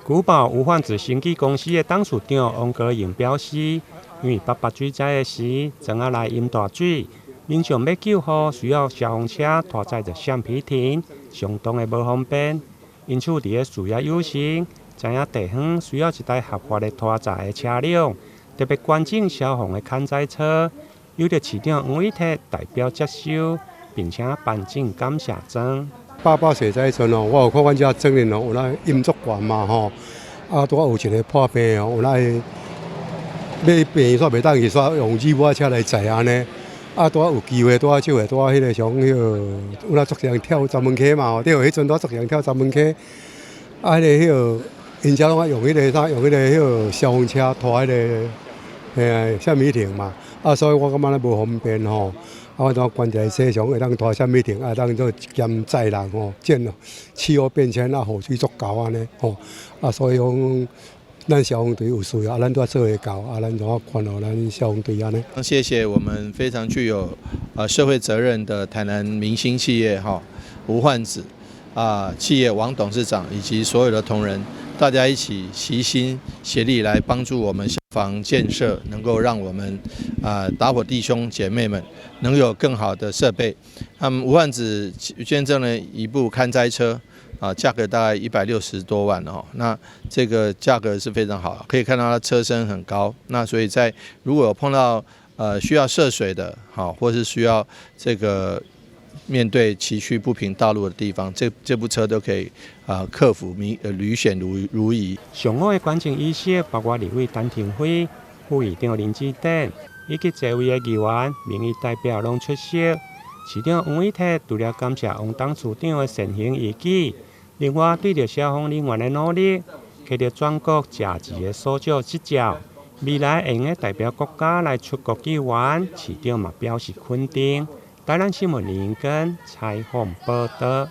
古堡無患子生技公司的董事長王國榮表示，因為八八水災的時，庄仔內淹大水，民眾欲救護需要消防車拖載著橡皮艇，相當的無方便。因此，佇咧事業有成，知影地方需要一台合法的拖載的車輛，特別捐贈消防的勘災車，由著市長黃偉哲代表接收，並且頒贈感謝狀。八八水災陣哦，我有看阮遮莊裡哦，有那淹足懸嘛吼，啊，拄仔有一个破病哦，有那欲病院煞袂當去，煞用熱瓦車來載按呢。啊，拄仔有機會，拄仔手會拄仔彼個像彼個有那足濟人跳鏨門溪嘛吼，對，彼陣拄仔足濟人跳鏨門溪，啊，彼個彼個𪜶遮攏愛用彼個啥，用彼個彼個消防車拖彼個嘿橡皮艇嘛，啊，所以我感覺咧無方便吼。啊，我怎捐一台車上會當拖橡皮艇，啊，當做兼載人吼，見氣候變遷啊，雨水足厚按呢吼，啊，所以講咱消防隊有需要，啊，咱都做會到，啊，咱就捐予咱消防隊按呢。謝謝我們非常具有社會責任的台南明星企業哈無患子啊企業王董事長以及所有的同仁，大家一起齊心協力來幫助我們消防建設，能夠讓我們啊打火弟兄姐妹們能有更好的設備。那麼無患子捐贈了一部勘災車，啊，價格大概160多萬哦。那這個價格是非常好，可以看到它車身很高。那所以在如果有碰到需要涉水的，好，或是需要這個面對崎嶇不平道路的地方，這部車都可以啊克服迷履險如夷。上午的捐贈儀式包括立委陳亭妃、副議長林智典以及濟位的議員、民意代表攏出席。市長黃偉哲除了感謝王董事長的善行義舉，另外對著消防人員的努力，獲得全國誠濟的所長執照，未來會用代表國家來出國救援，市長嘛表示肯定。台南新聞林根採訪報導。